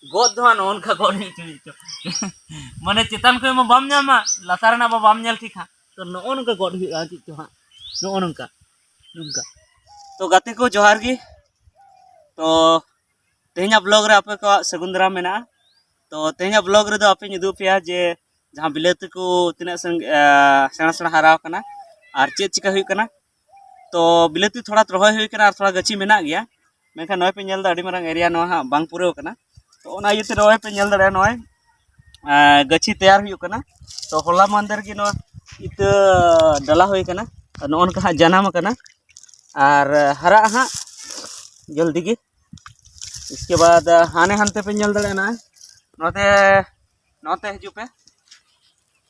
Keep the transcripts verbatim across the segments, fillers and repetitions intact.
ᱜᱚᱫ ᱫᱚ ᱦᱟᱸᱜ ᱱᱚᱜᱼᱚ ᱱᱚᱝᱠᱟ ᱜᱚᱫ ᱦᱩᱭᱩᱜ ᱪᱚ, ᱪᱚ᱾ ᱢᱟᱱᱮ ᱪᱮᱛᱟᱱ ᱠᱷᱚᱱ ᱢᱟ ᱵᱟᱢ ᱧᱟᱢᱟ, ᱞᱟᱛᱟᱨ ᱨᱮᱱᱟᱜ ᱢᱟ ᱵᱟᱢ ᱧᱮᱞ ᱴᱷᱤᱠᱟ᱾ ᱛᱚ ᱱᱚᱜᱼᱚ ᱱᱚᱝᱠᱟ ᱜᱚᱫ ᱦᱩᱭᱩᱜᱼᱟ ᱪᱮᱫ ᱪᱚ ᱦᱟᱸᱜ, ᱱᱚᱜᱼᱚ ᱱᱚᱝᱠᱟ, ᱱᱚᱝᱠᱟ᱾ ᱛᱚ ᱜᱟᱛᱮ ᱠᱚ, ᱡᱚᱦᱟᱨ ᱜᱮ᱾ ᱛᱚ ᱛᱮᱦᱮᱧᱟᱜ ᱵᱞᱚᱜ ᱨᱮ ᱟᱯᱮ ᱠᱚᱣᱟᱜ ᱥᱟᱹᱜᱩᱱ ᱫᱟᱨᱟᱢ ᱢᱮᱱᱟᱜᱼᱟ᱾ ᱛᱚ ᱛᱮᱦᱮᱧᱟᱜ ᱵᱞᱚᱜ ᱨᱮᱫᱚ ᱟᱯᱮᱧ ᱩᱫᱩᱜ ᱟᱯᱮᱭᱟ ᱡᱮ ᱡᱟᱦᱟᱸ ᱵᱤᱞᱟᱹᱛᱤ ᱠᱚ ᱛᱤᱱᱟᱹᱜ ᱥᱟᱸᱜ-, ᱮ, ᱥᱮᱬᱟ ᱥᱮᱬᱟ ᱦᱟᱨᱟ ᱟᱠᱟᱱᱟ ᱟᱨ ᱪᱮᱫ ᱪᱤᱠᱟ ᱦᱩᱭᱩᱜ ᱠᱟᱱᱟ᱾ ᱛᱚ ᱵᱤᱞᱟᱹᱛᱤ ᱛᱷᱚᱲᱟ ᱨᱚᱦᱚᱭ ᱦᱩᱭ ᱠᱟᱱᱟ ᱟᱨ ᱛᱷᱚᱲᱟ ᱜᱟᱹᱪᱷᱤ ᱢᱮᱱᱟᱜ ᱜᱮᱭᱟ, ᱢᱮᱱᱠᱷᱟᱱ ᱱᱚᱜᱼᱚᱭ ᱯᱮ ᱧᱮᱞ ᱮᱫᱟ ᱟᱹᱰᱤ ᱢᱟᱨᱟᱝ ᱮᱨᱤᱭᱟ ᱱᱚᱣᱟ ᱦᱟᱸᱜ ᱵᱟᱝ ᱯᱩᱨᱟᱹᱣ ᱠᱟᱱᱟ᱾ ᱛᱚ ᱚᱱᱟ ᱤᱭᱟᱹᱛᱮ ᱱᱚᱜᱼᱚᱭ ᱯᱮ ᱧᱮᱞ ᱫᱟᱲᱮᱭᱟᱜᱼᱟ, ᱱᱚᱜᱼᱚᱭ ᱮ, ᱜᱟᱹᱪᱷᱤ ᱛᱮᱭᱟᱨ ᱦᱩᱭᱩᱜ ᱠᱟᱱᱟ᱾ ᱛᱚ ᱦᱚᱞᱟ ᱢᱟᱦᱫᱮᱨ ᱜᱮ ᱱᱚᱣᱟ ᱤᱛᱟᱹ ᱰᱟᱞᱟ ᱦᱩᱭ ᱠᱟᱱᱟ᱾ ᱟᱨ ᱱᱚᱜᱼᱚ ᱱᱚᱝᱠᱟ ᱦᱟᱸᱜ ᱡᱟᱱᱟᱢ ᱟᱠᱟᱱᱟ᱾ ᱟᱨ ᱦᱟᱨᱟᱜᱼᱟ ᱦᱟᱸᱜ ᱡᱚᱞᱫᱤ ᱜᱮ᱾ ᱤᱥᱠᱮ ᱵᱟᱫ ᱦᱟᱱᱮ ᱦᱟᱱᱛᱮ ᱯᱮ ᱧᱮᱞ ᱫᱟᱲᱮᱭᱟᱜᱼᱟ, ᱱᱚᱜᱼᱚᱭ ᱱᱚᱛᱮ, ᱱᱚᱛᱮ ᱦᱤᱡᱩᱜ ᱯᱮ,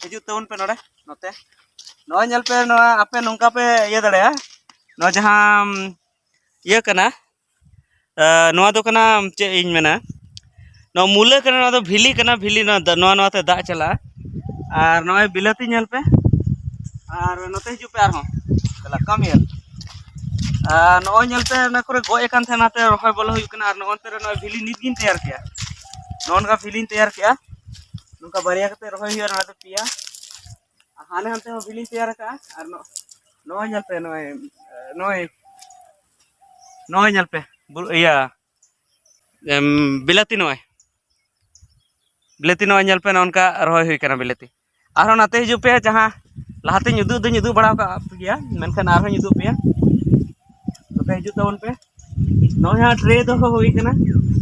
ᱦᱤᱡᱩᱜ ᱛᱟᱵᱚᱱ ᱯᱮ ᱱᱚᱰᱮ, ᱱᱚᱛᱮ᱾ ᱱᱚᱜᱼᱚᱭ ᱧᱮᱞ ᱯᱮ, ᱱᱚᱣᱟ ᱟᱯᱮ ᱱᱚᱝᱠᱟ ᱯᱮ ᱤᱭᱟᱹ ᱫᱟᱲᱮᱭᱟᱜᱼᱟ᱾ ᱱᱚᱣᱟ ᱡᱟᱦᱟᱸ ᱤᱭᱟᱹ ᱠᱟᱱᱟ, ᱮ, ᱱᱚᱣᱟ ᱫᱚ ᱠᱟᱱᱟ, ᱪᱮᱫ ᱤᱧ ᱢᱮᱱᱟ, ᱱᱚᱣᱟ ᱢᱩᱞᱟᱹ ᱠᱟᱱᱟ, ᱱᱚᱣᱟ ᱫᱚ ᱵᱷᱤᱞᱤ ᱠᱟᱱᱟ, ᱵᱷᱤᱞᱤ, ᱱᱚᱣᱟ ᱫᱚ, ᱱᱚᱣᱟ, ᱱᱚᱣᱟ ᱛᱮ ᱫᱟᱜ ᱪᱟᱞᱟᱜᱼᱟ᱾ ᱟᱨ ᱱᱚᱜᱼᱚᱭ ᱵᱤᱞᱟᱹᱛᱤ ᱧᱮᱞ ᱯᱮ, ᱟᱨ ᱱᱚᱛᱮ ᱦᱤᱡᱩᱜ ᱯᱮ ᱟᱨᱦᱚᱸ, ᱪᱟᱞᱟᱜ ᱠᱟᱢ ᱧᱮᱞ᱾ ᱟᱨ ᱱᱚᱜᱼᱚᱭ ᱧᱮᱞ ᱯᱮ, ᱚᱱᱟ ᱠᱚᱨᱮ ᱜᱚᱡ ᱟᱠᱟᱱ ᱛᱟᱦᱮᱸ, ᱚᱱᱟᱛᱮ ᱨᱚᱦᱚᱭ ᱵᱚᱞᱚ ᱦᱩᱭᱩᱜ ᱠᱟᱱᱟ᱾ ᱟᱨ ᱱᱚᱜᱼᱚ ᱱᱚᱛᱮ ᱨᱮ ᱱᱚᱜᱼᱚᱭ ᱵᱷᱤᱞᱤ ᱱᱤᱛ ᱜᱤᱧ ᱛᱮᱭᱟᱨ ᱠᱮᱜᱼᱟ, ᱱᱚᱜᱼᱚ ᱱᱚᱝᱠᱟ ᱵᱷᱤᱞᱤᱧ ᱛᱮᱭᱟᱨ ᱠᱮᱜᱼᱟ, ᱱᱚᱝᱠᱟ ᱵᱟᱨᱭᱟ ᱠᱟᱛᱮ ᱨᱚᱦᱚᱭ ᱦᱩᱭᱩᱜᱼᱟ, ᱱᱚᱣᱟ ᱫᱚ ᱯᱮᱭᱟ᱾ ᱟᱨ ᱦᱟᱱᱮ ᱦᱟᱱᱛᱮ ᱦᱚᱸ ᱵᱷᱤᱞᱤᱧ ᱛᱮᱭᱟᱨ ᱟᱠᱟᱜᱼᱟ᱾ ᱟᱨ ᱱᱚ-, ᱱᱚᱜᱼᱚᱭ ᱧᱮᱞ ᱯᱮ, ᱱᱚᱜᱼᱚᱭ, ᱱᱚᱜᱼᱚᱭ, ᱱᱚᱜᱼᱚᱭ ᱧᱮᱞ ᱯᱮ, ᱵᱩ-, ᱤᱭᱟᱹ, ᱮᱢ, ᱵᱤᱞᱟᱹᱛᱤ ᱱᱚᱜᱼᱚᱭ, ᱵᱤᱞᱟᱹᱛᱤ ᱱᱚᱜᱼᱚᱭ ᱧᱮᱞ ᱯᱮ, ᱱᱚᱜᱼᱚ ᱱᱚᱝᱠᱟ ᱨᱚᱦᱚᱭ ᱦᱩᱭ ᱠᱟᱱᱟ ᱵᱤᱞᱟᱹᱛᱤ᱾ ᱟᱨᱦᱚᱸ ᱱᱟᱛᱮ ᱦᱤᱡᱩᱜ ᱯᱮ, ᱡᱟᱦᱟᱸ ᱞᱟᱦᱟᱛᱮᱧ ᱩᱫᱩᱜ ᱫᱩᱧ ᱩᱫᱩᱜ ᱵᱟᱲᱟ ᱟᱠᱟᱫ ᱯᱮ ᱜᱮᱭᱟ, ᱢᱮᱱᱠᱷᱟᱱ ᱟᱨᱦᱚᱸᱧ ᱩᱫᱩᱜ ᱯᱮᱭᱟ᱾ ᱱᱚᱛᱮ ᱦᱤᱡᱩᱜ ᱛᱟᱵᱚᱱ ᱯᱮ᱾ ᱱᱚᱜᱼᱚᱭ ᱦᱟᱸᱜ ᱴᱨᱮ ᱫᱚᱦᱚ ᱦᱩᱭ ᱠᱟᱱᱟ,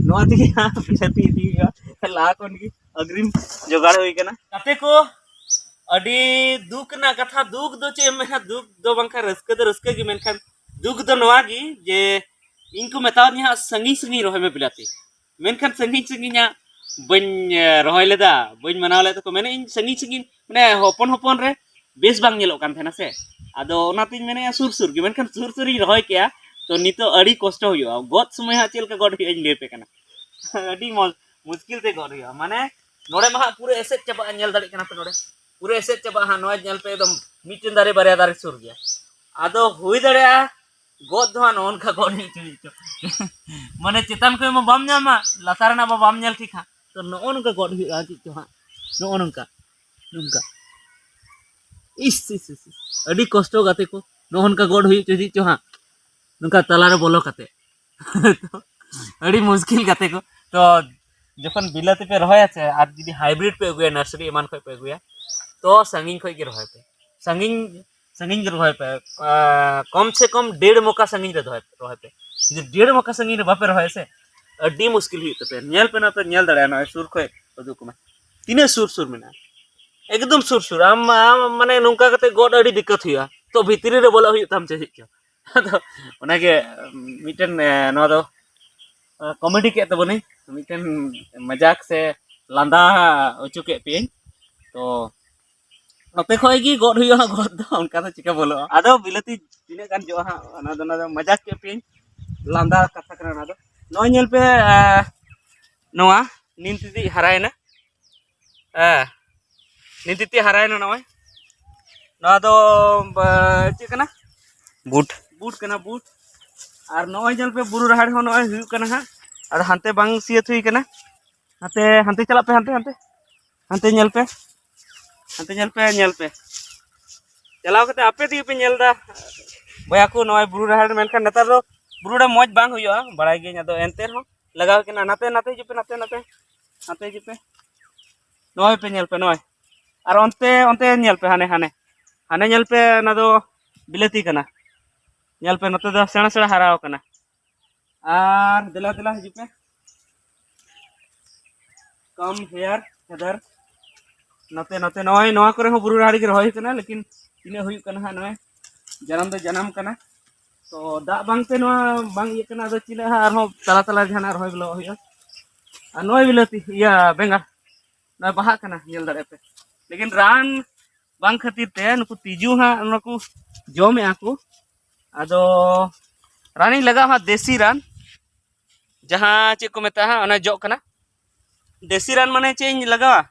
ᱱᱚᱣᱟ ᱛᱮᱜᱮ ᱦᱟᱸᱜ ᱵᱤᱞᱟᱹᱛᱤ ᱤᱫᱤ ᱦᱩᱭᱩᱜᱼᱟ᱾ ᱞᱟᱦᱟ ᱠᱷᱚᱱ ᱜᱮ ᱟᱜᱽᱨᱤᱢ ᱡᱚᱜᱟᱲ ᱦᱩᱭ ᱠᱟᱱᱟ᱾ ᱜᱟᱛᱮ ᱠᱚ, ᱟᱹᱰᱤ ᱫᱩᱠ ᱨᱮᱱᱟᱜ ᱠᱟᱛᱷᱟ, ᱫᱩᱠ ᱫᱚ ᱪᱮᱫ ᱮᱢ ᱢᱮᱱᱟ, ᱫᱩᱠ ᱫᱚ ᱵᱟᱝᱠᱷᱟᱱ ᱨᱟᱹᱥᱠᱟᱹ ᱫᱚ ᱨᱟᱹᱥᱠᱟᱹ ᱜᱮ, ᱢᱮᱱᱠᱷᱟᱱ ᱫᱩᱠ ᱫᱚ ᱱᱚᱣᱟ ᱜᱮ ᱡᱮ ᱤᱧ ᱠᱚ ᱢᱮᱛᱟᱣᱟᱫᱤᱧᱟ ᱦᱟᱸᱜ ᱥᱟᱺᱜᱤᱧ ᱥᱟᱺᱜᱤᱧ ᱨᱚᱦᱚᱭ ᱢᱮ ᱵᱤᱞᱟᱹᱛᱤ, ᱢᱮᱱᱠᱷᱟᱱ ᱥᱟᱺᱜᱤᱧ ᱥᱟᱺᱜᱤᱧᱟᱜ ᱵᱟᱹᱧ, ᱮ, ᱨᱚᱦᱚᱭ ᱞᱮᱫᱟ, ᱵᱟᱹᱧ ᱢᱟᱱᱟᱣ ᱞᱮᱫ ᱛᱟᱠᱚ, ᱢᱮᱱᱮᱫ ᱤᱧ ᱥᱟᱺᱜᱤᱧ ᱥᱟᱺᱜᱤᱧ, ᱢᱟᱱᱮ ᱦᱚᱯᱚᱱ ᱦᱚᱯᱚᱱ ᱨᱮ ᱵᱮᱥ ᱵᱟᱝ ᱧᱮᱞᱚᱜ ᱠᱟᱱ ᱛᱟᱦᱮᱱᱟ ᱥᱮ, ᱟᱫᱚ ᱚᱱᱟᱛᱤᱧ ᱢᱮᱱᱮᱫᱼᱟ ᱥᱩᱨ ᱥᱩᱨ ᱜᱮ, ᱢᱮᱱᱠᱷᱟᱱ ᱥᱩᱨ ᱥᱩᱨᱤᱧ ᱨᱚᱦᱚᱭ ᱠᱮᱭᱟ, ᱛᱚ ᱱᱤᱛᱚᱜ ᱟᱹᱰᱤ ᱠᱚᱥᱴᱚ ᱦᱩᱭᱩᱜᱼᱟ, ᱜᱚᱫ ᱥᱚᱢᱚᱭ ᱦᱟᱸᱜ ᱪᱮᱫ ᱞᱮᱠᱟ ᱜᱚᱫ ᱦᱩᱭᱩᱜᱼᱟ ᱤᱧ ᱞᱟᱹᱭ ᱟᱯᱮ ᱠᱟᱱᱟ᱾ ᱟᱹᱰᱤ ᱢᱚᱡᱽ, ᱢᱩᱥᱠᱤᱞ ᱛᱮ ᱜᱚᱫ ᱦᱩᱭᱩᱜᱼᱟ, ᱢᱟᱱᱮ ᱱᱚᱰᱮ ᱢᱟ ᱦᱟᱸᱜ ᱯᱩᱨᱟᱹ ᱮᱥᱮᱫ ᱪᱟᱵᱟᱜᱼᱟ, ᱧᱮᱞ ᱫᱟᱲᱮᱭᱟᱜ ᱠᱟᱱᱟ ᱯᱮ ᱱᱚᱰᱮ ᱯᱩᱨᱟᱹ ᱮᱥᱮᱫ ᱪᱟᱵᱟᱜᱼᱟ ᱦᱟᱸᱜ, ᱱᱚᱣᱟ ᱧᱮᱞ ᱯᱮ ᱮᱠᱫᱚᱢ ᱢᱤᱫᱴᱮᱱ ᱫᱟᱨᱮ ᱵᱟᱨᱭᱟ ᱫᱟᱨᱮ ᱥᱩᱨ ᱜᱮᱭᱟ, ᱟᱫᱚ ᱦᱩᱭ ᱫᱟᱲᱮᱭᱟᱜᱼᱟ ᱜᱚᱫ ᱫᱚ ᱦᱟᱸᱜ ᱱᱚᱜᱼᱚ ᱱᱚᱝᱠᱟ ᱜᱚᱫ ᱦᱩᱭᱩᱜ ᱪᱚ, ᱪᱮᱫ ᱪᱚ᱾ ᱢᱟᱱᱮ ᱪᱮᱛᱟᱱ ᱠᱷᱚᱱ ᱢᱟ ᱵᱟᱢ ᱧᱟᱢᱟ, ᱞᱟᱛᱟᱨ ᱨᱮᱱᱟᱜ ᱢᱟ ᱵᱟᱢ ᱧᱮᱞ ᱴᱷᱤᱠᱟ᱾ ᱛᱚ ᱱᱚᱜᱼᱚ ᱱᱚᱝᱠᱟ ᱜᱚᱫ ᱦᱩᱭᱩᱜᱼᱟ, ᱪᱮᱫ ᱪᱚ ᱦᱟᱸᱜ᱾ ᱱᱚᱜᱼᱚ ᱱᱚᱝᱠᱟ, ᱱᱚᱝᱠᱟ᱾ ᱤᱥ, ᱤᱥ, ᱤᱥ, ᱤᱥ᱾ ᱟᱹᱰᱤ ᱠᱚᱥᱴᱚ ᱜᱟᱛᱮ ᱠᱚ, ᱱᱚᱜᱼᱚ ᱱᱚᱝᱠᱟ ᱜᱚᱫ ᱦᱩᱭᱩᱜ ᱪᱚ, ᱪᱮᱫ ᱪᱚ ᱦᱟᱸᱜ᱾ ᱱᱚᱝᱠᱟ ᱛᱟᱞᱟᱨᱮ ᱵᱚᱞᱚ ᱠᱟᱛᱮ᱾ ᱟᱹᱰᱤ ᱢᱩᱥᱠᱤᱞ ᱜᱟᱛᱮ ᱠᱚ᱾ ᱛᱚ ᱡᱚᱠᱷᱚᱱ ᱵᱤᱞᱟᱹᱛᱤ ᱯᱮ ᱨᱚᱦᱚᱭᱟ ᱥᱮ, ᱟᱨ ᱡᱩᱫᱤ ᱦᱟᱭᱵᱨᱤᱰ ᱯᱮ ᱟᱹᱜᱩᱭᱟ, ᱱᱟᱨᱥᱟᱨᱤ ᱮᱢᱟᱱ ᱠᱷᱚᱱ ᱯᱮ ᱟᱹᱜᱩᱭᱟ, ᱛᱚ ᱥᱟᱺᱜᱤᱧ ᱠᱷᱚᱱ ᱜᱮ ᱨᱚᱦᱚᱭ ᱯᱮ, ᱥᱟᱺᱜᱤᱧ, ᱥᱟᱺᱜᱤᱧ ᱜᱮ ᱨᱚᱦᱚᱭ ᱯᱮ᱾ ᱟᱸ, ᱠᱚᱢ ᱥᱮ ᱠᱚᱢ ᱰᱮᱲ ᱢᱚᱠᱟ ᱥᱟᱺᱜᱤᱧ ᱨᱮ ᱫᱚᱦᱚᱭ, ᱨᱚᱦᱚᱭ ᱯᱮ᱾ ᱡᱩᱫᱤ ᱰᱮᱲ ᱢᱚᱠᱟ ᱥᱟᱺᱜᱤᱧ ᱨᱮ ᱵᱟᱯᱮ ᱨᱚᱦᱚᱭᱟ ᱥᱮ, ᱟᱹᱰᱤ ᱢᱩᱥᱠᱤᱞ ᱦᱩᱭᱩᱜ ᱛᱟᱯᱮᱭᱟ᱾ ᱧᱮᱞ ᱯᱮ, ᱱᱚᱣᱟ ᱯᱮ ᱧᱮᱞ ᱫᱟᱲᱮᱭᱟᱜᱼᱟ, ᱱᱚᱜᱼᱚᱭ ᱥᱩᱨ ᱠᱷᱚᱱ ᱩᱫᱩᱜ ᱠᱚᱢᱟ, ᱛᱤᱱᱟᱹᱜ ᱥᱩᱨ ᱥᱩᱨ ᱢᱮᱱᱟᱜᱼᱟ, ᱮᱠᱫᱚᱢ ᱥᱩᱨ ᱥᱩᱨ᱾ ᱟᱢ, ᱟᱢ ᱢᱟᱱᱮ ᱱᱚᱝᱠᱟ ᱠᱟᱛᱮ ᱜᱚᱫ ᱟᱹᱰᱤ ᱫᱤᱠᱠᱟᱛ ᱦᱩᱭᱩᱜᱼᱟ, ᱛᱚ ᱵᱷᱤᱛᱨᱤ ᱨᱮ ᱵᱚᱞᱚᱜ ᱦᱩᱭᱩᱜ ᱛᱟᱢ ᱪᱮᱫ ᱪᱚ᱾ ᱟᱫᱚ ᱚᱱᱟᱜᱮ ᱢᱤᱫᱴᱮᱱ, ᱮ, ᱱᱚᱣᱟ ᱫᱚ, ᱮ, ᱠᱚᱢᱮᱰᱤ ᱠᱮᱫ ᱛᱟᱵᱚᱱᱟᱹᱧ, ᱢᱤᱫᱴᱮᱱ ᱢᱟᱡᱟᱠ ᱥᱮ ᱞᱟᱸᱫᱟ ᱦᱚᱪᱚ ᱠᱮᱫ ᱯᱮᱭᱟᱹᱧ᱾ ᱛᱚ ᱱᱚᱛᱮ ᱠᱷᱚᱡ ᱜᱮ ᱜᱚᱫ ᱦᱩᱭᱩᱜᱼᱟ, ᱜᱚᱫ ᱫᱚ ᱚᱱᱠᱟ ᱫᱚ ᱪᱤᱠᱟ ᱵᱚᱞᱚᱜᱼᱟ᱾ ᱟᱫᱚ ᱵᱤᱞᱟᱹᱛᱤ ᱛᱤᱱᱟᱹᱜ ᱜᱟᱱ ᱡᱚᱜᱼᱟ ᱦᱟᱸᱜ, ᱚᱱᱟ ᱫᱚ, ᱚᱱᱟ ᱫᱚ ᱢᱟᱡᱟᱠ ᱠᱮᱫ ᱯᱮᱭᱟᱹᱧ, ᱞᱟᱸᱫᱟ ᱠᱟᱛᱷᱟ ᱠᱟᱱᱟ ᱚᱱᱟ ᱫᱚ᱾ ᱱᱚᱜᱼᱚᱭ ᱧᱮᱞ ᱯᱮ, ᱮ, ᱱᱚᱣᱟ ᱱᱤᱱ ᱛᱤᱛᱤᱡ ᱦᱟᱨᱟᱭᱮᱱᱟ᱾ ᱦᱮᱸ, ᱱᱤᱛ ᱛᱤᱛᱤᱡ ᱦᱟᱨᱟᱭᱮᱱᱟ ᱱᱚᱜᱼᱚᱭ᱾ ᱱᱚᱣᱟ ᱫᱚ, ᱵᱟ, ᱪᱮᱫ ᱠᱟᱱᱟ? ᱵᱩᱴ᱾ ᱵᱩᱴ ᱠᱟᱱᱟ, ᱵᱩᱴ᱾ ᱟᱨ ᱱᱚᱜᱼᱚᱭ ᱧᱮᱞ ᱯᱮ, ᱵᱩᱨᱩ ᱨᱟᱦᱮᱲ ᱦᱚᱸ ᱱᱚᱜᱼᱚᱭ ᱦᱩᱭᱩᱜ ᱠᱟᱱᱟ ᱦᱟᱸᱜ᱾ ᱟᱫᱚ ᱦᱟᱱᱛᱮ ᱵᱟᱝ ᱥᱤᱭᱟᱹᱛ ᱦᱩᱭ ᱠᱟᱱᱟ᱾ ᱦᱟᱱᱛᱮ, ᱦᱟᱱᱛᱮ ᱪᱟᱞᱟᱜ ᱯᱮ, ᱦᱟᱱᱛᱮ, ᱦᱟᱱᱛᱮ᱾ ᱦᱟᱱᱛᱮ ᱧᱮᱞ ᱯᱮ᱾ ᱦᱟᱱᱛᱮ ᱧᱮᱞ ᱯᱮ, ᱧᱮᱞ ᱯᱮ᱾ ᱪᱟᱞᱟᱣ ᱠᱟᱛᱮ ᱟᱯᱮ ᱛᱮᱜᱮ ᱯᱮ ᱧᱮᱞ ᱮᱫᱟ᱾ ᱵᱚᱭᱦᱟ ᱠᱚ, ᱱᱚᱜᱼᱚᱭ ᱵᱩᱨᱩ ᱨᱟᱦᱮᱲ ᱢᱮᱱᱠᱷᱟᱱ ᱱᱮᱛᱟᱨ ᱫᱚ ᱵᱩᱨᱩ ᱨᱮ ᱢᱚᱡᱽ ᱵᱟᱝ ᱦᱩᱭᱩᱜᱼᱟ, ᱵᱟᱲᱟᱭ ᱜᱤᱭᱟᱹᱧ᱾ ᱟᱫᱚ ᱮᱱᱛᱮ ᱨᱮᱦᱚᱸ ᱞᱟᱜᱟᱣ ᱠᱟᱱᱟ᱾ ᱱᱟᱛᱮ, ᱱᱟᱛᱮ ᱦᱤᱡᱩᱜ ᱯᱮ, ᱱᱟᱛᱮ, ᱱᱟᱛᱮ᱾ ᱱᱟᱛᱮ ᱦᱤᱡᱩᱜ ᱯᱮ᱾ ᱱᱚᱜᱼᱚᱭ ᱯᱮ ᱧᱮᱞ ᱯᱮ, ᱱᱚᱜᱼᱚᱭ᱾ ᱟᱨ ᱚᱱᱛᱮ, ᱚᱱᱛᱮ ᱧᱮᱞ ᱯᱮ, ᱦᱟᱱᱮ, ᱦᱟᱱᱮ᱾ ᱦᱟᱱᱮ ᱧᱮᱞ ᱯᱮ, ᱚᱱᱟ ᱫᱚ ᱵᱤᱞᱟᱹᱛᱤ ᱠᱟᱱᱟ᱾ ᱧᱮᱞ ᱯᱮ, ᱱᱚᱛᱮ ᱫᱚ ᱥᱮᱬᱟ ᱥᱮᱬᱟ ᱦᱟᱨᱟᱣ ᱠᱟᱱᱟ᱾ ᱟᱨ ᱫᱮᱞᱟ, ᱫᱮᱞᱟ ᱦᱤᱡᱩᱜ ᱯᱮ᱾ Come here, Heather. ᱱᱚᱛᱮ, ᱱᱚᱛᱮ, ᱱᱚᱜᱼᱚᱭ ᱱᱚᱣᱟ ᱠᱚᱨᱮ ᱦᱚᱸ ᱵᱩᱨᱩ ᱨᱟᱦᱮᱲ ᱜᱮ ᱨᱚᱦᱚᱭ ᱠᱟᱱᱟ, ᱞᱮᱠᱤᱱ ᱛᱤᱱᱟᱹᱜ ᱦᱩᱭᱩᱜ ᱠᱟᱱᱟ ᱦᱟᱸᱜ, ᱱᱚᱜᱼᱚᱭ ᱡᱟᱱᱟᱢ ᱫᱚ ᱡᱟᱱᱟᱢ ᱠᱟᱱᱟ᱾ ᱛᱚ ᱫᱟᱜ ᱵᱟᱝᱛᱮ ᱱᱚᱣᱟ ᱵᱟᱝ ᱤᱭᱟᱹᱜ ᱠᱟᱱᱟ, ᱟᱫᱚ ᱪᱮᱫ ᱦᱟᱸᱜ ᱟᱨᱦᱚᱸ ᱛᱟᱞᱟ ᱛᱟᱞᱟ ᱡᱟᱦᱟᱱᱟᱜ ᱨᱚᱦᱚᱭ ᱵᱚᱞᱚ ᱦᱩᱭᱩᱜᱼᱟ᱾ ᱟᱨ ᱱᱚᱜᱼᱚᱭ ᱵᱤᱞᱟᱹᱛᱤ, ᱤᱭᱟᱹ, ᱵᱮᱸᱜᱟᱲ, ᱱᱚᱜᱼᱚᱭ ᱵᱟᱦᱟᱜ ᱠᱟᱱᱟ, ᱧᱮᱞ ᱫᱟᱲᱮᱭᱟᱜ ᱯᱮ᱾ ᱞᱮᱠᱤᱱ ᱨᱟᱱ ᱵᱟᱝ ᱠᱷᱟᱹᱛᱤᱨ ᱛᱮ ᱱᱩᱠᱩ ᱛᱤᱡᱩ ᱦᱟᱸᱜ ᱱᱚᱣᱟ ᱠᱚ ᱡᱚᱢᱮᱫᱼᱟ ᱠᱚ᱾ ᱟᱫᱚ ᱨᱟᱱᱤᱧ ᱞᱟᱜᱟᱣᱟ ᱦᱟᱸᱜ, ᱫᱮᱥᱤ ᱨᱟᱱ, ᱡᱟᱦᱟᱸ ᱪᱮᱫ ᱠᱚ ᱢᱮᱛᱟᱜᱼᱟ ᱦᱟᱸᱜ, ᱚᱱᱟ ᱡᱚᱜ ᱠᱟᱱᱟ᱾ ᱫᱮᱥᱤ ᱨᱟᱱ ᱢᱟᱱᱮ ᱪᱮᱫ ᱤᱧ ᱞᱟᱜᱟᱣᱟ?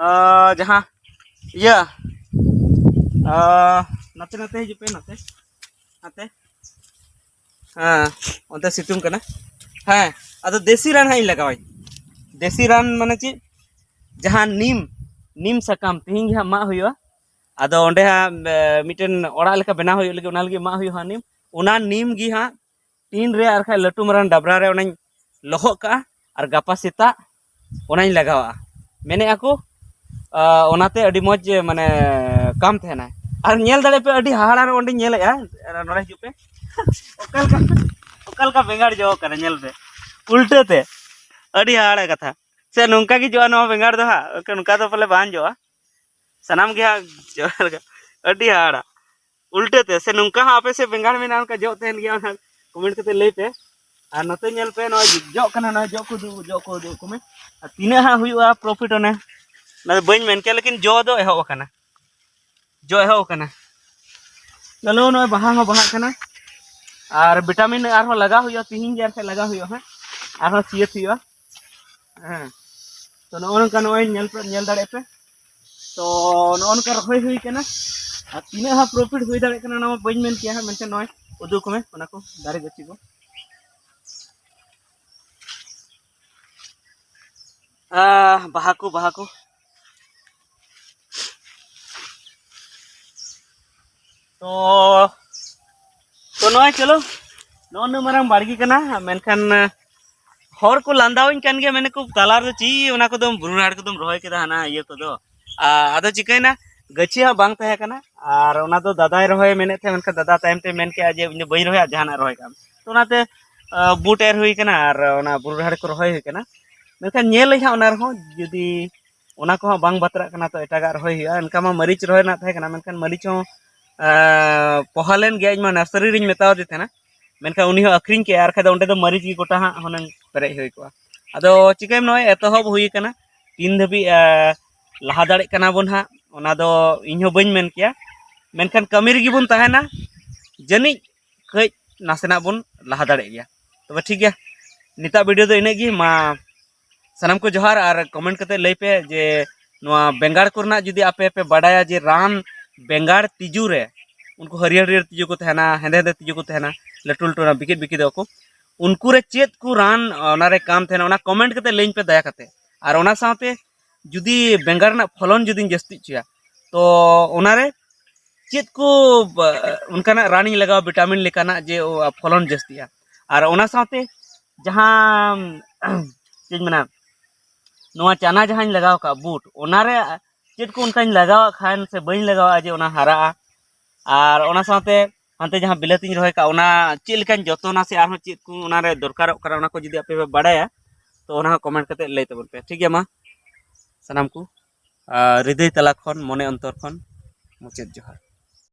ᱟᱸ, ᱡᱟᱦᱟᱸ ᱤᱭᱟᱹ, ᱟᱸ, ᱱᱟᱛᱮ, ᱱᱟᱛᱮ ᱦᱤᱡᱩᱜ ᱯᱮ, ᱱᱟᱛᱮ, ᱱᱟᱛᱮ᱾ ᱦᱮᱸ, ᱚᱱᱛᱮ ᱥᱤᱛᱩᱝ ᱠᱟᱱᱟ᱾ ᱦᱮᱸ, ᱟᱫᱚ ᱫᱮᱥᱤ ᱨᱟᱱ ᱦᱟᱸᱜ ᱤᱧ ᱞᱟᱜᱟᱣᱟᱹᱧ᱾ ᱫᱮᱥᱤ ᱨᱟᱱ ᱢᱟᱱᱮ ᱪᱮᱫ? ᱡᱟᱦᱟᱸ ᱱᱤᱢ, ᱱᱤᱢ ᱥᱟᱠᱟᱢ ᱛᱤᱦᱤᱧ ᱜᱮ ᱦᱟᱸᱜ ᱢᱟᱜ ᱦᱩᱭᱩᱜᱼᱟ᱾ ᱟᱫᱚ ᱚᱸᱰᱮ ᱦᱟᱸᱜ, ᱮ, ᱢᱤᱫᱴᱮᱱ ᱚᱲᱟᱜ ᱞᱮᱠᱟ ᱵᱮᱱᱟᱣ ᱦᱩᱭᱩᱜ ᱞᱟᱹᱜᱤᱫ, ᱚᱱᱟ ᱞᱟᱹᱜᱤᱫ ᱢᱟᱜ ᱦᱩᱭᱩᱜᱼᱟ ᱦᱟᱸᱜ ᱱᱤᱢ᱾ ᱚᱱᱟ ᱱᱤᱢ ᱜᱮ ᱦᱟᱸᱜ ᱴᱤᱱ ᱨᱮ ᱟᱨ ᱠᱷᱟᱡ ᱞᱟᱹᱴᱩ ᱢᱟᱨᱟᱝ ᱰᱟᱵᱽᱨᱟ ᱨᱮ ᱚᱱᱟᱧ ᱞᱚᱦᱚᱫ ᱠᱟᱜᱼᱟ, ᱟᱨ ᱜᱟᱯᱟ ᱥᱮᱛᱟᱜ ᱚᱱᱟᱧ ᱞᱟᱜᱟᱣᱟᱜᱼᱟ᱾ ᱢᱮᱱᱮᱫᱼᱟ ᱠᱚ, ᱟ, ᱚᱱᱟᱛᱮ ᱟᱹᱰᱤ ᱢᱚᱡᱽ, ᱢᱟᱱᱮ, ᱠᱟᱢ ᱛᱟᱦᱮᱱᱟ᱾ ᱟᱨ ᱧᱮᱞ ᱫᱟᱲᱮᱭᱟᱜ ᱯᱮ, ᱟᱹᱰᱤ ᱦᱟᱦᱟᱲᱟ ᱨᱮ ᱚᱸᱰᱮᱧ ᱧᱮᱞᱮᱫᱼᱟ, ᱱᱚᱰᱮ ᱦᱤᱡᱩᱜ ᱯᱮ᱾ ᱚᱠᱟ ᱞᱮᱠᱟ, ᱚᱠᱟ ᱞᱮᱠᱟ ᱵᱮᱸᱜᱟᱲ ᱡᱚ ᱠᱟᱱᱟ, ᱧᱮᱞ ᱯᱮ, ᱩᱞᱴᱟᱹ ᱛᱮ᱾ ᱟᱹᱰᱤ ᱦᱟᱦᱟᱲᱟ ᱠᱟᱛᱷᱟ᱾ ᱥᱮ ᱱᱚᱝᱠᱟ ᱜᱮ ᱡᱚᱜᱼᱟ ᱱᱚᱣᱟ ᱵᱮᱸᱜᱟᱲ ᱫᱚ ᱦᱟᱸᱜ? ᱱᱚᱝᱠᱟ ᱫᱚ ᱯᱟᱞᱮ ᱵᱟᱝ ᱡᱚᱜᱼᱟ, ᱥᱟᱱᱟᱢ ᱜᱮ ᱦᱟᱸᱜ ᱡᱚ ᱞᱮᱠᱟ᱾ ᱟᱹᱰᱤ ᱦᱟᱦᱟᱲᱟ᱾ ᱩᱞᱴᱟᱹ ᱛᱮ, ᱥᱮ ᱱᱚᱝᱠᱟ ᱦᱚᱸ ᱟᱯᱮ ᱥᱮᱫ ᱵᱮᱸᱜᱟᱲ ᱢᱮᱱᱟᱜᱼᱟ, ᱚᱱᱠᱟ ᱡᱚᱜ ᱛᱟᱦᱮᱱ ᱜᱮᱭᱟ, ᱚᱱᱟ ᱠᱚᱢᱮᱱᱴ ᱠᱟᱛᱮ ᱞᱟᱹᱭ ᱯᱮ᱾ ᱟᱨ ᱱᱚᱛᱮ ᱧᱮᱞ ᱯᱮ, ᱱᱚᱜᱼᱚᱭ ᱡᱚᱜ ᱠᱟᱱᱟ, ᱱᱚᱜᱼᱚᱭ ᱡᱚᱜ ᱠᱚ ᱩᱫᱩᱜ, ᱡᱚᱜ ᱠᱚ ᱩᱫᱩᱜ ᱟᱠᱚ ᱢᱮ᱾ ᱟᱨ ᱛᱤᱱᱟᱹᱜ ᱦᱟᱸᱜ ᱦᱩᱭᱩᱜᱼᱟ ᱯᱨᱚᱯᱷᱤᱴ, ᱚᱱᱮ ᱚᱱᱟ ᱫᱚ ᱵᱟᱹᱧ ᱢᱮᱱ ᱠᱮᱭᱟ, ᱞᱮᱠᱤᱱ ᱡᱚ ᱫᱚ ᱮᱦᱚᱵ ᱟᱠᱟᱱᱟ, ᱡᱚ ᱮᱦᱚᱵ ᱟᱠᱟᱱᱟ᱾ ᱪᱚᱞᱚ, ᱱᱚᱜᱼᱚᱭ ᱵᱟᱦᱟ ᱦᱚᱸ ᱵᱟᱦᱟᱜ ᱠᱟᱱᱟ, ᱟᱨ ᱵᱷᱤᱴᱟᱢᱤᱱ ᱟᱨᱦᱚᱸ ᱞᱟᱜᱟᱣ ᱦᱩᱭᱩᱜᱼᱟ, ᱛᱤᱦᱤᱧ ᱜᱮ ᱟᱨ ᱠᱷᱟᱡ ᱞᱟᱜᱟᱣ ᱦᱩᱭᱩᱜᱼᱟ ᱦᱟᱸᱜ, ᱟᱨᱦᱚᱸ ᱥᱤᱭᱟᱹᱛ ᱦᱩᱭᱩᱜᱼᱟ᱾ ᱦᱮᱸ, ᱛᱚ ᱱᱚᱜᱼᱚ ᱱᱚᱝᱠᱟ, ᱱᱚᱜᱼᱚᱭ ᱧᱮᱞ ᱯᱮ, ᱧᱮᱞ ᱫᱟᱲᱮᱭᱟᱜ ᱯᱮ᱾ ᱛᱚ ᱱᱚᱜᱼᱚ ᱱᱚᱝᱠᱟ ᱨᱚᱦᱚᱭ ᱦᱩᱭ ᱠᱟᱱᱟ, ᱟᱨ ᱛᱤᱱᱟᱹᱜ ᱦᱟᱸᱜ ᱯᱨᱚᱯᱷᱤᱴ ᱦᱩᱭ ᱫᱟᱲᱮᱭᱟᱜ ᱠᱟᱱᱟ ᱚᱱᱟ ᱢᱟ ᱵᱟᱹᱧ ᱢᱮᱱ ᱠᱮᱭᱟ ᱦᱟᱸᱜ, ᱢᱮᱱᱠᱷᱟᱱ ᱱᱚᱜᱼᱚᱭ ᱩᱫᱩᱜ ᱟᱠᱚ ᱢᱮ ᱚᱱᱟ ᱠᱚ ᱫᱟᱨᱮ ᱜᱟᱹᱪᱷᱤ ᱠᱚ᱾ ᱟᱦ, ᱵᱟᱦᱟ ᱠᱚ, ᱵᱟᱦᱟ ᱠᱚ᱾ ᱛᱚ, ᱛᱚ ᱱᱚᱜᱼᱚᱭ ᱪᱚᱞᱚ, ᱱᱚᱜᱼᱚ ᱱᱩᱱᱟᱹᱜ ᱢᱟᱨᱟᱝ ᱵᱟᱲᱜᱮ ᱠᱟᱱᱟ, ᱢᱮᱱᱠᱷᱟᱱ, ᱦᱚᱲ ᱠᱚ ᱞᱟᱸᱫᱟᱣᱟᱹᱧ ᱠᱟᱱ ᱜᱮᱭᱟ, ᱢᱮᱱᱟᱠᱚ, "ᱛᱟᱞᱟ ᱨᱮᱫᱚ ᱪᱮᱫ ᱚᱱᱟ ᱠᱚᱫᱚᱢ ᱵᱩᱨᱩ ᱨᱟᱦᱮᱲ ᱠᱚᱫᱚᱢ ᱨᱚᱦᱚᱭ ᱠᱮᱫᱟ, ᱦᱟᱱᱟ ᱤᱭᱟᱹ ᱠᱚᱫᱚ?" ᱟ-, ᱟᱫᱚ ᱪᱤᱠᱟᱹᱭᱮᱱᱟ, ᱜᱟᱹᱪᱷᱤ ᱦᱚᱸ ᱵᱟᱝ ᱛᱟᱦᱮᱸ ᱠᱟᱱᱟ, ᱟᱨ ᱚᱱᱟ ᱫᱚ ᱫᱟᱫᱟᱭ ᱨᱚᱦᱚᱭ ᱢᱮᱱᱮᱫ ᱛᱟᱦᱮᱸᱫ, ᱢᱮᱱᱠᱷᱟᱱ ᱫᱟᱫᱟ ᱛᱟᱭᱚᱢ ᱛᱮ ᱢᱮᱱ ᱠᱮᱜᱼᱟ ᱡᱮ, "ᱤᱧ ᱫᱚ ᱵᱟᱹᱧ ᱨᱚᱦᱚᱭᱟ, ᱡᱟᱦᱟᱱᱟᱜ ᱨᱚᱦᱚᱭ ᱠᱟᱜ ᱢᱮ᱾" ᱛᱚ ᱚᱱᱟᱛᱮ, ᱟ, ᱵᱩᱴ ᱮᱨ ᱦᱩᱭ ᱠᱟᱱᱟ ᱟᱨ ᱚᱱᱟ ᱵᱩᱨᱩ ᱨᱟᱦᱮᱲ ᱠᱚ ᱨᱚᱦᱚᱭ ᱦᱩᱭ ᱠᱟᱱᱟ᱾ ᱢᱮᱱᱠᱷᱟᱱ ᱧᱮᱞ ᱟᱹᱧ ᱦᱟᱸᱜ ᱚᱱᱟ ᱨᱮᱦᱚᱸ, ᱡᱩᱫᱤ ᱚᱱᱟ ᱠᱚᱦᱚᱸ ᱵᱟᱝ ᱵᱟᱛᱨᱟᱜ ᱠᱟᱱᱟ, ᱛᱚ ᱮᱴᱟᱜᱟᱜ ᱨᱚᱦᱚᱭ ᱦᱩᱭᱩᱜᱼᱟ᱾ ᱚᱱᱠᱟ ᱢᱟ ᱢᱟᱹᱨᱤᱪ ᱨᱚᱦᱚᱭ ᱨᱮᱱᱟᱜ ᱛᱟᱦᱮᱸ ᱠᱟᱱᱟ, ᱢᱮᱱᱠᱷᱟᱱ ᱢᱟᱹᱨᱤᱪ ᱦᱚᱸ, ᱟ, ᱯᱚᱦᱟ ᱞᱮᱱ ᱜᱮᱭᱟ᱾ ᱤᱧ ᱢᱟ ᱱᱟᱨᱥᱟᱨᱤ ᱨᱤᱧ ᱢᱮᱛᱟᱣ ᱫᱮ ᱛᱟᱦᱮᱱᱟ, ᱢᱮᱱᱠᱷᱟᱱ ᱩᱱᱤ ᱦᱚᱸ ᱟᱹᱠᱷᱨᱤᱧ ᱠᱮᱜᱼᱟ, ᱟᱨ ᱠᱷᱟᱡ ᱫᱚ ᱚᱸᱰᱮ ᱫᱚ ᱢᱟᱹᱨᱤᱪ ᱜᱮ ᱜᱚᱴᱟ ᱦᱟᱸᱜ ᱦᱩᱱᱟᱹᱝ ᱯᱮᱨᱮᱡ ᱦᱩᱭ ᱠᱚᱜᱼᱟ᱾ ᱟᱫᱚ ᱪᱤᱠᱟᱹᱭᱟᱢ, ᱱᱚᱜᱼᱚᱭ ᱮᱛᱚᱦᱚᱵ ᱦᱩᱭ ᱠᱟᱱᱟ, ᱛᱤᱱ ᱫᱷᱟᱹᱵᱤᱡ, ᱟ, ᱞᱟᱦᱟ ᱫᱟᱲᱮᱜ ᱠᱟᱱᱟ ᱵᱚᱱ ᱦᱟᱸᱜ, ᱚᱱᱟ ᱫᱚ ᱤᱧ ᱦᱚᱸ ᱵᱟᱹᱧ ᱢᱮᱱ ᱠᱮᱭᱟ, ᱢᱮᱱᱠᱷᱟᱱ ᱠᱟᱹᱢᱤ ᱨᱮᱜᱮ ᱵᱚᱱ ᱛᱟᱦᱮᱱᱟ, ᱡᱟᱹᱱᱤᱡ ᱠᱟᱹᱡ ᱱᱟᱥᱮᱱᱟᱜ ᱵᱚᱱ ᱞᱟᱦᱟ ᱫᱟᱲᱮᱜ ᱜᱮᱭᱟ᱾ ᱛᱚᱵᱮ ᱴᱷᱤᱠ ᱜᱮᱭᱟ, ᱱᱤᱛᱟᱜ ᱵᱷᱤᱰᱤᱭᱳ ᱫᱚ ᱤᱱᱟᱹᱜ ᱜᱮ᱾ ᱢᱟ ᱥᱟᱱᱟᱢ ᱠᱚ ᱡᱚᱦᱟᱨ, ᱟᱨ ᱠᱚᱢᱮᱱᱴ ᱠᱟᱛᱮ ᱞᱟᱹᱭ ᱯᱮ ᱡᱮ ᱱᱚᱣᱟ ᱵᱮᱸᱜᱟᱲ ᱠᱚᱨᱮᱱᱟᱜ ᱡᱩᱫᱤ ᱟᱯᱮ ᱯᱮ ᱵᱟᱰᱟᱭᱟ ᱡᱮ ᱨᱟᱱ ᱵᱮᱸᱜᱟᱲ ᱛᱤᱡᱩ ᱨᱮ, ᱩᱱᱠᱩ ᱦᱟᱹᱨᱭᱟᱹᱲ ᱦᱟᱹᱨᱭᱟᱹᱲ ᱛᱤᱡᱩ ᱠᱚ ᱛᱟᱦᱮᱱᱟ, ᱦᱮᱸᱫᱮ ᱦᱮᱸᱫᱮ ᱛᱤᱡᱩ ᱠᱚ ᱛᱟᱦᱮᱱᱟ, ᱞᱟᱹᱴᱩ ᱞᱟᱹᱴᱩ ᱚᱱᱟ ᱵᱤᱠᱤᱫ ᱵᱤᱠᱤᱫᱚᱜ ᱟᱠᱚ, ᱩᱱᱠᱩ ᱨᱮ ᱪᱮᱫ ᱠᱚ ᱨᱟᱱ ᱚᱱᱟᱨᱮ ᱠᱟᱢ ᱛᱟᱦᱮᱱᱟ, ᱚᱱᱟ ᱠᱚᱢᱮᱱᱴ ᱠᱟᱛᱮ ᱞᱟᱹᱭᱟᱹᱧ ᱯᱮ ᱫᱟᱭᱟ ᱠᱟᱛᱮ᱾ ᱟᱨ ᱚᱱᱟ ᱥᱟᱶᱛᱮ ᱡᱩᱫᱤ ᱵᱮᱸᱜᱟᱲ ᱨᱮᱱᱟᱜ ᱯᱷᱚᱞᱚᱱ ᱡᱩᱫᱤᱧ ᱡᱟᱹᱥᱛᱤ ᱦᱚᱪᱚᱭᱟ, ᱛᱚ ᱚᱱᱟᱨᱮ ᱪᱮᱫ ᱠᱚ ᱵᱟ- ᱚᱱᱠᱟᱱᱟᱜ ᱨᱟᱱᱤᱧ ᱞᱟᱜᱟᱣᱟ, ᱵᱷᱤᱴᱟᱢᱤᱱ ᱞᱮᱠᱟᱱᱟᱜ, ᱡᱮ ᱚ, ᱯᱷᱚᱞᱚᱱ ᱡᱟᱹᱥᱛᱤᱜᱼᱟ? ᱟᱨ ᱚᱱᱟ ᱥᱟᱶᱛᱮ ᱡᱟᱦᱟᱸ ᱪᱮᱫ ᱤᱧ ᱢᱮᱱᱟ, ᱱᱚᱣᱟ ᱪᱟᱱᱟ ᱡᱟᱦᱟᱸᱧ ᱞᱟᱜᱟᱣ ᱠᱟᱜ ᱵᱩᱴ, ᱚᱱᱟᱨᱮ ᱪᱮᱫ ᱠᱚ ᱚᱱᱠᱟᱧ ᱞᱟᱜᱟᱣᱟᱜ ᱠᱷᱟᱱ ᱥᱮ ᱵᱟᱹᱧ ᱞᱟᱜᱟᱣᱟᱜᱼᱟ ᱡᱮ ᱚᱱᱟ ᱦᱟᱨᱟᱜᱼᱟ? ᱟᱨ ᱚᱱᱟ ᱥᱟᱶᱛᱮ ᱦᱟᱱᱛᱮ ᱡᱟᱦᱟᱸ ᱵᱤᱞᱟᱹᱛᱤᱧ ᱨᱚᱦᱚᱭ ᱠᱟᱜ, ᱚᱱᱟ ᱪᱮᱫ ᱞᱮᱠᱟᱧ ᱡᱚᱛᱚᱱᱟ ᱥᱮ ᱟᱨᱦᱚᱸ ᱪᱮᱫ ᱠᱚ ᱚᱱᱟᱨᱮ ᱫᱚᱨᱠᱟᱨᱚᱜ ᱠᱟᱱᱟ, ᱚᱱᱟ ᱠᱚ ᱡᱩᱫᱤ ᱟᱯᱮ ᱯᱮ ᱵᱟᱲᱟᱭᱟ, ᱛᱚ ᱚᱱᱟ ᱦᱚᱸ ᱠᱚᱢᱮᱱᱴ ᱠᱟᱛᱮ ᱞᱟᱹᱭ ᱛᱟᱵᱚᱱ ᱯᱮ, ᱴᱷᱤᱠ ᱜᱮᱭᱟ? ᱢᱟ ᱥᱟᱱᱟᱢ ᱠᱚ ᱟᱨ ᱦᱨᱤᱫᱟᱹᱭ ᱛᱟᱞᱟ ᱠᱷᱚᱱ, ᱢᱚᱱᱮ ᱚᱱᱛᱚᱨ ᱠᱷᱚᱱ ᱢᱩᱪᱟᱹᱫ ᱡᱚᱦᱟᱨ᱾